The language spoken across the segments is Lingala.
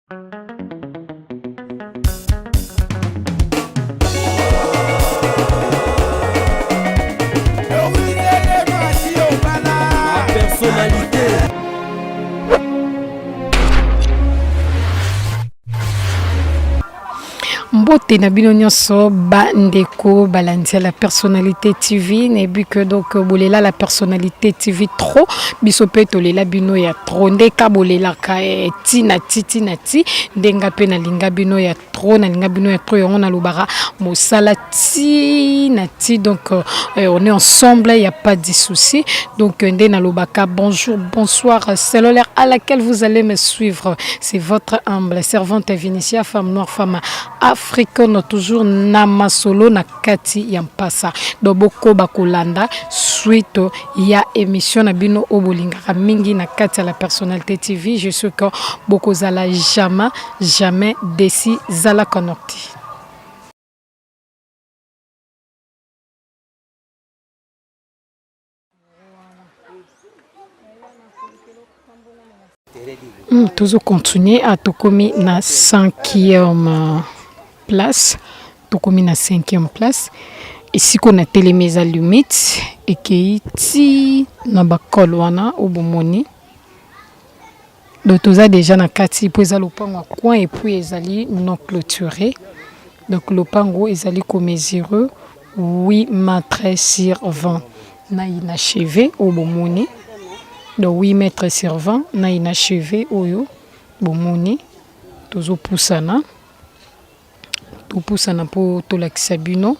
Personnalité. Mbote na bino nyonso bandeko balandi ya la personnalité TV. Nayebi que donc bolela la personnalité TV trop, biso mpe tolela bino ya trop. Ndeka bolelaka eh, ti na ti ti na ti, ndenga mpe nalinga bino ya trop, nalinga bino ya trop. Yango nalobaka mosala ti na ti. Donc on est ensemble, il y a pas de souci. Donc nde nalobaka bonjour, bonsoir, selon l'heure à laquelle vous allez me suivre. C'est votre humble servante Vinicia, femme noire, femme africaine, toujours na masolo na kati ya mpasa. Donc bokoba kolanda suite ya émission na bino oyo bolingaka mingi na kati ya la personnalité TV. Je suis que bokozala jamais jamais déçus. Zala connecté. Tozo continuer a tokomi na cinquième place, tokomi na cinquième place. Esika oyo natelemi eza limite, ekei ti na bakole wana oyo bomoni. Donc toza déjà na kati mpo eza lopango ya coin et puis ezali non clôturé. Donc lopango ezali komesure 8 mètres sur 20 na inachevé oyo bomoni. Donc 8 mètres sur 20 na inachevé oyo bomoni. Tozopusana, topusana mpo tolakisa bino.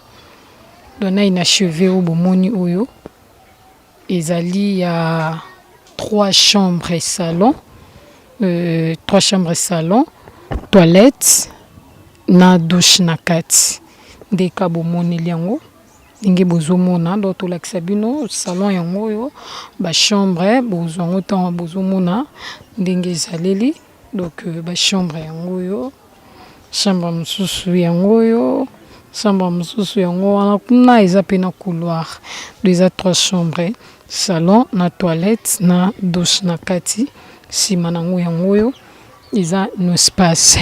Donc na inachevé oyo bomoni oyo ezali ya 3 chambres salon, 3 chambres salon, toilette na douche na kati. Ndeka bomoneli yango ndenge bozomona. Donc tolakisa bino salon yango oyo, bachambre bozwa yango ntango bozomona ndenge ezaleli. Donc bachambre yango oyo, chambre mosusu yango oyo, chambre mosusu yango wana kuna eza pe na couloir. Donc eza 3 chambres, salon na toilette na douche na kati. Nsima nango yango oyo eza no espace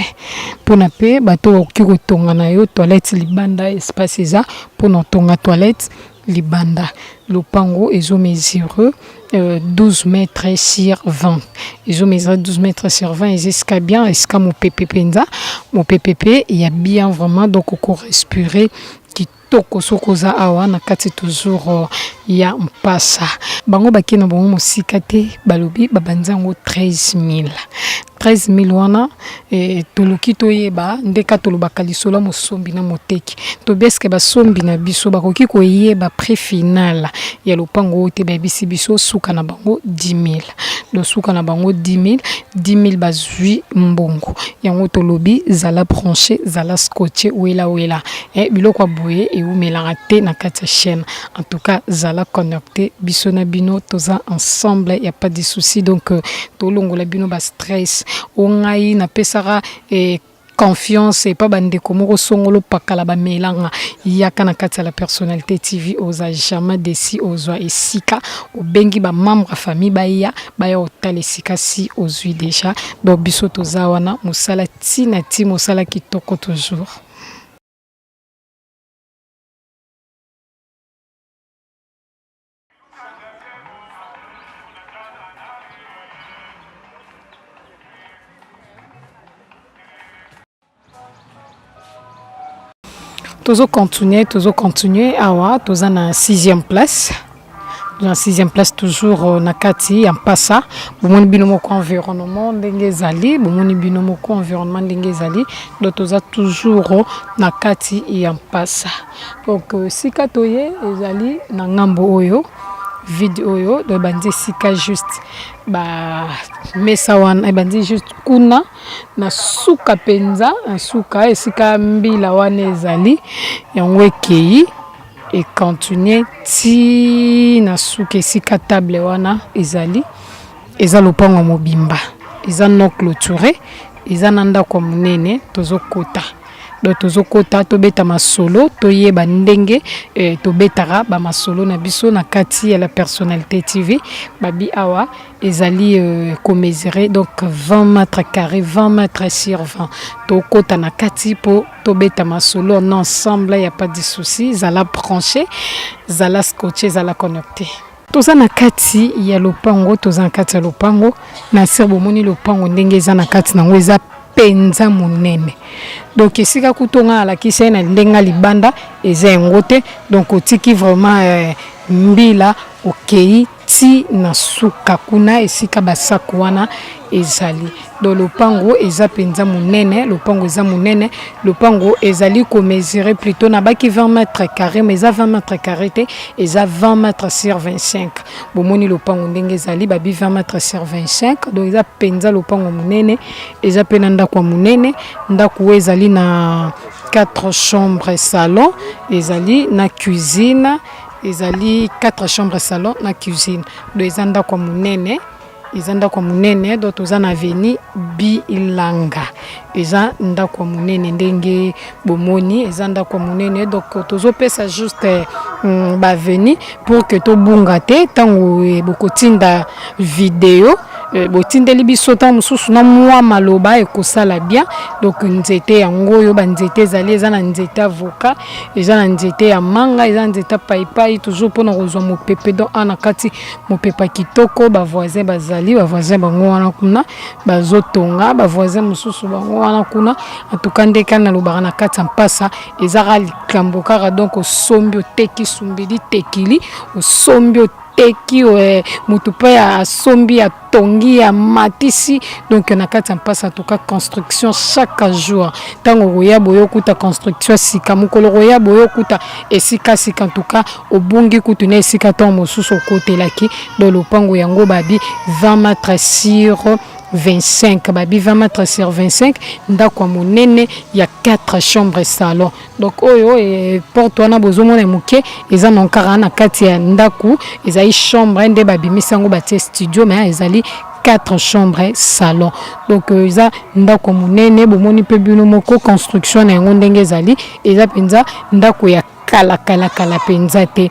mpona mpe bato bakoki kotonga na yo toilette libanda. Espace eza mpona kotonga toilette libanda. Lopango ezomesure 12 mètres sur 20, ezomesure 12 mètres sur 20. Eza esika bien, esika mopepe mpenza, mopepe mpe ya bien vraiment. Donc okorespire kitoko soki oza awa na kati toujours ya mpasa. Bango bakei na bango mosika te, balobi babandi yango 13 000. 13 000 wana toluki toyeba ndeka tolobaka lisolo ya mosombi na moteki. Tobi eske basombi na biso bakoki koyeba prix final ya lopango oyo te? Bayebisi biso suka na bango 10 000. Donc suka na bango 10 000, 10 000 bazwi mbongo yango. Tolobi zala branché, zala scotché, wela wela. Biloko ya boye ewumelaka te na kati ya chaîne. En tout cas zala connecté, biso na bino toza ensemble, y a pas de souci. Donc tolongola bino ba stress. O ngai napesaka confiance epa bandeko moko songolo pakala bamelanga. Yaka na kati ya la personnalité TV, oza jamais déçu. Ozwa esika obengi bamembre ya famille, baya baya otala esika si ozwi déjà. Donc biso toza wana, mosala ntina ti, mosala kitoko toujours. Tozo continuer, tozo continuer. Awa toza na sixième place, na sixième place toujours na kati ya mpasa. Bomoni bino moko environnement ndenge ezali, bomoni bino moko environnement ndenge ezali. Donc toza toujours na kati ya mpasa. Donc sika toye ezali na ngambo oyo vide oyo. Donc ebandi esika juste bamesa wana, ebandi juste kuna na suka mpenza, na suka esika mbila wana ezali. Yango ekei econtinue ti na suka esika table wana ezali. Eza lopango ya mobimba, eza non clôturé, eza na ndako ya monene. Tozokota. Donc tozokota tobeta masolo, toyeba ndenge eh, tobetaka ba masolo na biso na kati ya la personnalité TV. Babi awa ezali euh, komesurer donc 20 mètres carré, 20 mètres sur 20. Tokota na kati po tobeta masolo en ensemble, y a pas de souci. Zala branché, zala scotché, zala connecté. Toza na kati ya lopango, toza na kati ya lopango na se. Bomoni lopango ndenge eza na kati nango, eza mpenza monene. Donc esika kutu nga alakisi ye na ndenge libanda eza yango te. Donc otiki vraiment mbila, okei ti na suka kuna esika basako wana ezali. Donc lopango eza mpenza monene, lopango eza monene. Lopango ezali komesurer plutôt na baki 20 mètres carré, mais eza 20 mètres carré te, eza 20 mètres sur 25. Bomoni lopango ndenge ezali, babi 20 mètres sur 25. Donc eza mpenza lopango monene, eza mpe na ndako ya monene. Ndako oyo ezali na 4 chambres, salon, ezali na cuisine. Ezali 4 chambres, salon na cuisine. Donc eza ndako ya monene, eza ndako ya monene. Donc toza na avenue Bilanga, eza ndako ya monene ndenge bomoni, eza ndako ya monene. Donc tozopesa juste baavenue pour que tobunga te ntango bokotinda video. Botindeli biso ntango mosusu na mwa maloba ekosala bien. Donc nzete yango oyo, banzete ezali, eza na nzete avocat, eza na nzete ya manga, eza na nzete ya paipai, toujours mpona kozwa mopepe. Donc awa na kati mopepe ya kitoko. Bavoisin bazali, bavoisin bango wana kuna bazotonga, bavoisin mosusu bango wana kuna. Antuka nde kaka nalobaka na kati ya mpasa, eza kaka likambo kaka. Donc osombi, oteki, sumbili tekili, osombi, oteki, motu mpe asombi, atongi, amatisi. Donc na kati ya mpasa, en tout cas, construction chaque jour. Ntango koya boye, okuta construction sika, mokolo koya boye, okuta esika sika. En tout cas obungi kutu na esika ntango mosusu okotelaki. Donc lopango yango babi 20 mètres sur 25, babi 20 mètres sur 25, ndako ya monene ya 4 chambres, salon. Donc oyo porte wana bozomona ya moke eza na kaka na kati ya ndako, ezali chambre nde babimisi yango, batie studio, mais ezali 4 chambres, salon. Donc eza ndako monene. Bomoni mpe bino moko construction na yango ndenge ezali, eza mpenza ndako ya kala kala kala mpenza te.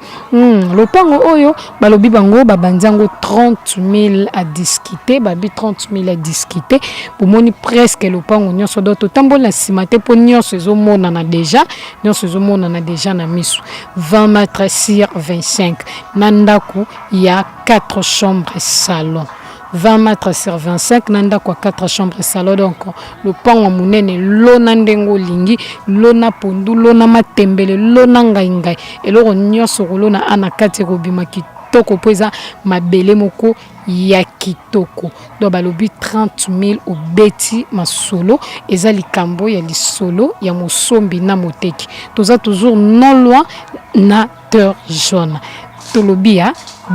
Lopango oyo balobi bango babandi yango 30 000 à discuter, babi 30 000 à discuter. Bomoni presque lopango nyonso, donc totamboli na nsima te mpo nyonso ezomonana déjà, nyonso ezomonana déjà na miso. 20 mètres sur 25 na ndako ya 4 chambres, salon. 20 mètres sur 25 na ndako ya 4 chambres, salon. Donc lopango ya monene, lona ndenge olingi, lona pondu, lona matembele, lona ngai-ngai, eloko nyonso kolona a na kati ekobima kitoko mpo eza mabele moko ya kitoko. Donc balobi 30 000, obeti masolo, eza likambo ya lisolo ya mosombi na moteki. Toza toujours non loin na Terre Jaune. Tolobi ya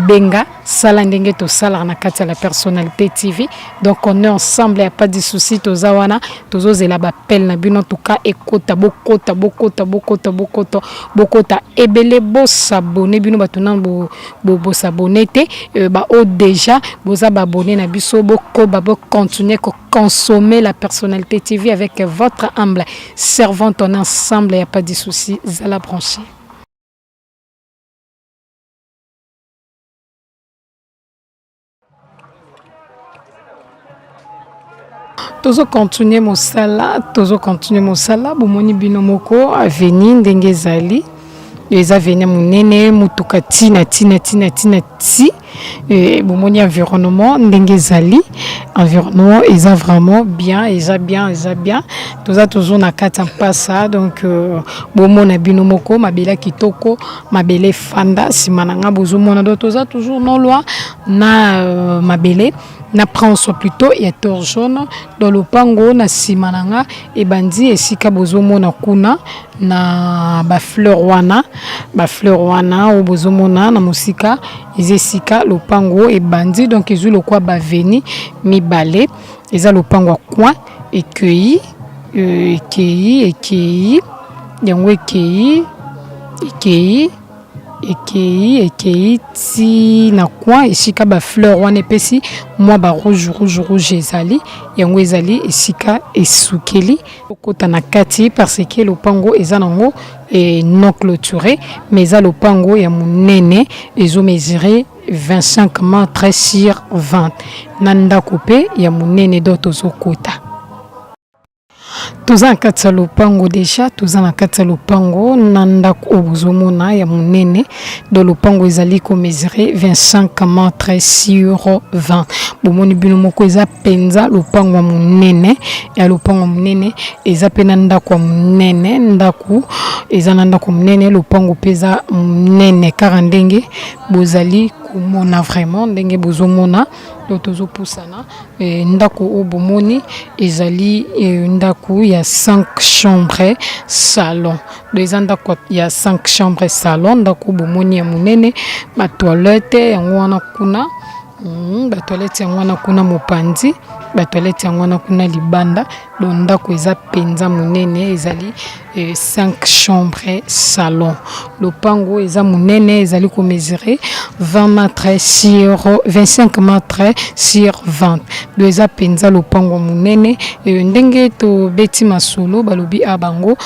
benga, sala ndenge tosalaka na kati ya la personnalité TV. Donc on est ensemble, ya pas de souci. Toza wana, tozozela baappel na bino tuka ekota, bokota, bokota, bokota, bokota, bokota ebele. Bos'abonner, bino bato nano bos'abonner te, baoyo déjà boza baabonnés na biso, bokoba, bocontinue consommer la personnalité TV avec votre humble servante. On est ensemble, il n'y a pas de souci. Zala branché. Tozocontinue mosala, tozocontinue mosala. Bomoni bino moko avenue ndenge ezali, eza avenue monene, motuka ntina ntina ntina ntina ti. Bomoni environnement ndenge ezali, environnement eza vraiment bien, eza bien, eza bien. Toza toujours na kati ya mpasa. Donc bomona bino moko mabele ya kitoko, mabele efanda nsima na nga, bozomona. Donc toza toujours non loin na mabele na prince plutôt ya Tour Jaune. Dans lopango na nsima na nga ebandi esika bozomona kuna na bafleur wana, bafleur wana oyo bozomona na mosika, eza esika lopango ebandi. Donc ezwi lokwa baavenue mibale, eza lopango ya coin, ekei ekei ekei yango, ekei ekei. Ekei ekei ti na coin esika ba fleur wana epesi mwa ba rouge rouge rouge ezali yango ezali esika esukeli okota na kati parce que lopango eza nango e non clôturé mais eza lopango ya monene ezo mesurer 25 mètres sur 20 na ndako mpe ya monene donc tozokota. Toza na kati ya lopango deja toza na kati ya lopango na ndako oyo bozomona ya monene do lopango ezali ko mesurer 25 mètres sur 20 bomoni bino moko eza mpenza lopango ya monene ya lopango ya monene eza mpe na ndako ya monene ndako eza na ndako monene lopango mpe eza monene kaka ndenge bozali komona vraiment ndenge bozomona donc tozopusana Eh, ndako oyo bomoni ezali eh, ndako ya 5 chambre salon donc eza ndako ya 5 chambre salon ndako bomoni ya monene batoilette yango wana kuna mm, batoilette yango wana kuna mopanzi batoilette yango wana kuna libanda donc ndako eza mpenza monene ezali 5 chambres salon lopango eza monene ezali ko mesurer 20 mètres sur 25 mètres sur 20 donc eza mpenza lopango monene ndenge tobeti masolo balobi a bango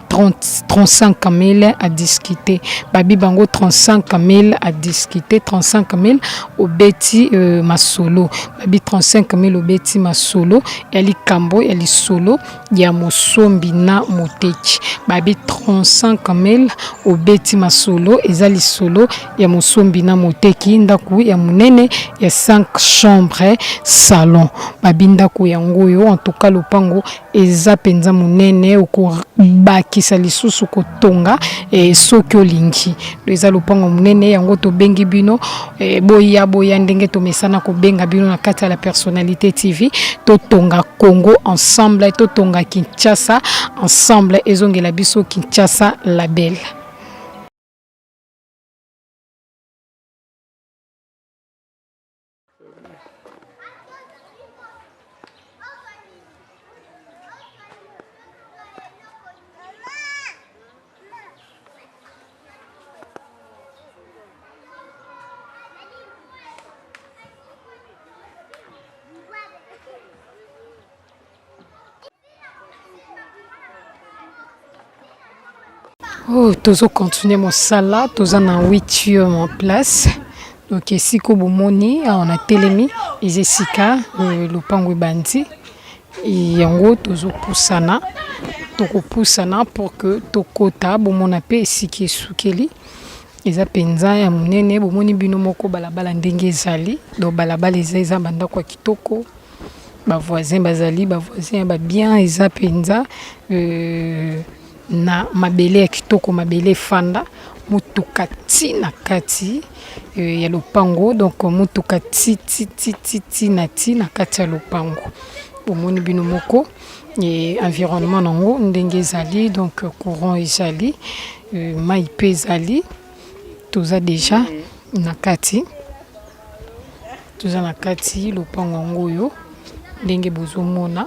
30, 35 000 à discuter babi bango 35 000 à discuter 35 000 obeti euh, masolo babi 35 000 obeti masolo ya likambo ya lisolo ya mosombi na moteki babi 35000 obeti masolo eza lisolo ya mosombi na moteki ndako ya monene ya 5 chambre salon babi ndako yango oyo en tout cas lopango eza mpenza monene okobakisa lisusu kotonga e, soki olingi eza lopango monene yango tobengi bino e, boya boya ndenge tomesana kobenga bino na kati ya la personnalité tv totonga Congo ensemble totonga Kinshasa ensemble ezongela biso Kinshasa la belle. Oh, tozo continuer mosala toza na 8e en place donc esika bomoni awa na telemi eza esika euh, lopango ebandi yango tozopusana tokopusana pour que tokota bomona mpe esika esukeli Eza penza ya munene bomoni bino moko balabala ndenge ezali donc balabala eza eza ba ndako ya kitoko ba voisin bazali ba voisin ya ba bien eza penza euh, na mabele ya kitoko mabele efanda motuka ti na kati euh, ya lopango donc motuka ti ti ti ti ti na ti na kati ya lopango bomoni bino moko et environnement nango ndenge ezali donc courant ezali euh, mai mpe ezali toza deja na kati toza na kati lopango yango oyo ndenge bozomona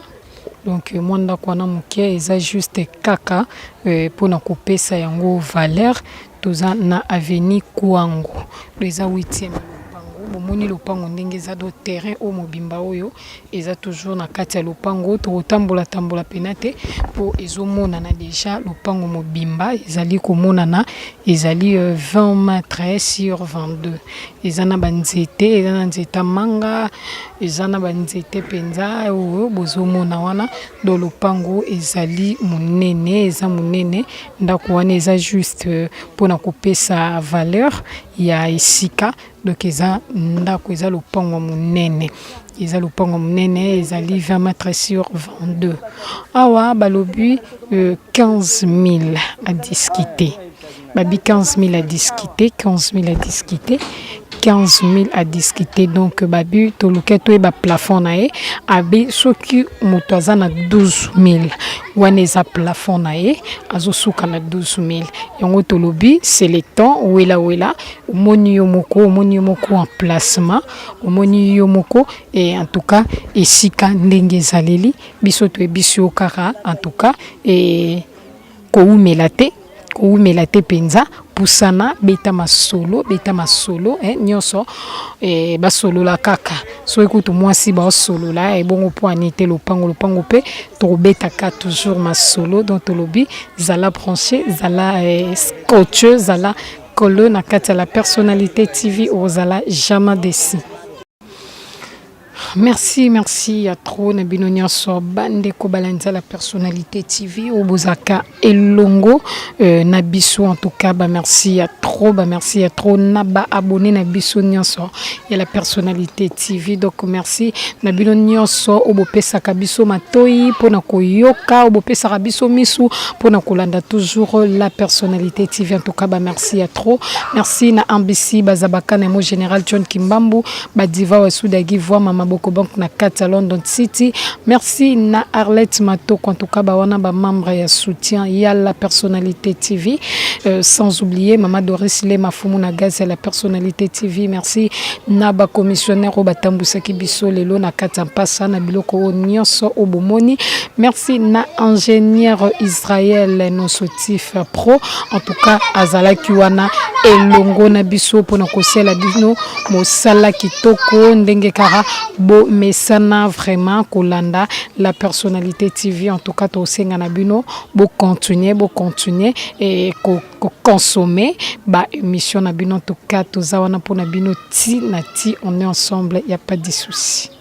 donc mwa ndako wana moke eza juste kaka mpona kopesa yango valeur Toza na avenue Kwango donc eza huitième lopango bomoni lopango ndenge eza donc terrain oyo mobimba oyo eza toujours na kati ya lopango tokotambola tambola pena te po ezomonana deja lopango mobimba ezali komonana ezali 20 mètres sur 22 eza na ba nzete eza na nzete ya manga eza na ba nzete penza oyo bozomona wana donc lopango ezali monene eza monene Ndako wana eza juste pona kopesa valeur ya esika donc eza ndako eza lopango ya monene eza lopango ya monene ezali 20 mètres sur 22 awa balobi 15000 à discuter babi 15000 à discuter 15000 à discuter 15 000 à discuter donc babi toluka toyeba plafond na ye abi soki moto aza na 12 000 wana eza plafond na ye azosuka na 12 000 yango tolobi c'est le temps wela wela omoni yo moko omoni yo moko emplacement omoni yo moko et en tout cas esika ndenge ezaleli biso toyebisi yo kaka en tout cas et kowumela te kowumela te mpenza Pusana beta masolo beta masolo eh, nyonso eh, basolola kaka soki kutu mwasi baosolola ebongo eh, mpo ani te lopango lopango mpe tokobetaka toujours masolo donc tolobi zala branché zala eh, scotche zala kolo na kati ya la personnalité tv ozala jamais desi. Merci, merci ya trop na bino nyonso bandeko balandi la personnalité TV oyo bozalaka elongo euh, na biso en tout cas ba merci ya trop ba merci ya trop na ba abonné na biso nyonso ya la personnalité TV donc merci na bino nyonso oyo bopesaka biso matoi mpona koyoka oyo bopesaka biso misu mpona kolanda toujours la personnalité TV en tout cas ba merci ya trop merci na ambisi bazabaka na mo général John Kimbambu Ba diva wa sudagi voix mama boko bank na kati ya London City. Merci na Arlette Matoko en tout cas ba wana ba membre ya soutien ya la personnalité TV. Euh, sans oublier mama Doris Lema Fumu na gaz ya la personnalité TV. Merci na ba commissionnaire oyo batambusaki biso lelo na kati ya mpasa na biloko oyo nyonso oyo bomoni. Merci na ingénieur Israël Nosotif Pro en tout cas azalaki wana elongo na biso mpona kosala bino Mosala kitoko ndenge kaka bomesana vraiment kolanda la personnalité TV en tout cas tosenga na bino bo continuer bo continuer et ko, ko consommer ba émission na bino en tout cas toza wana pona bino ti na ti on est ensemble y a pas de souci.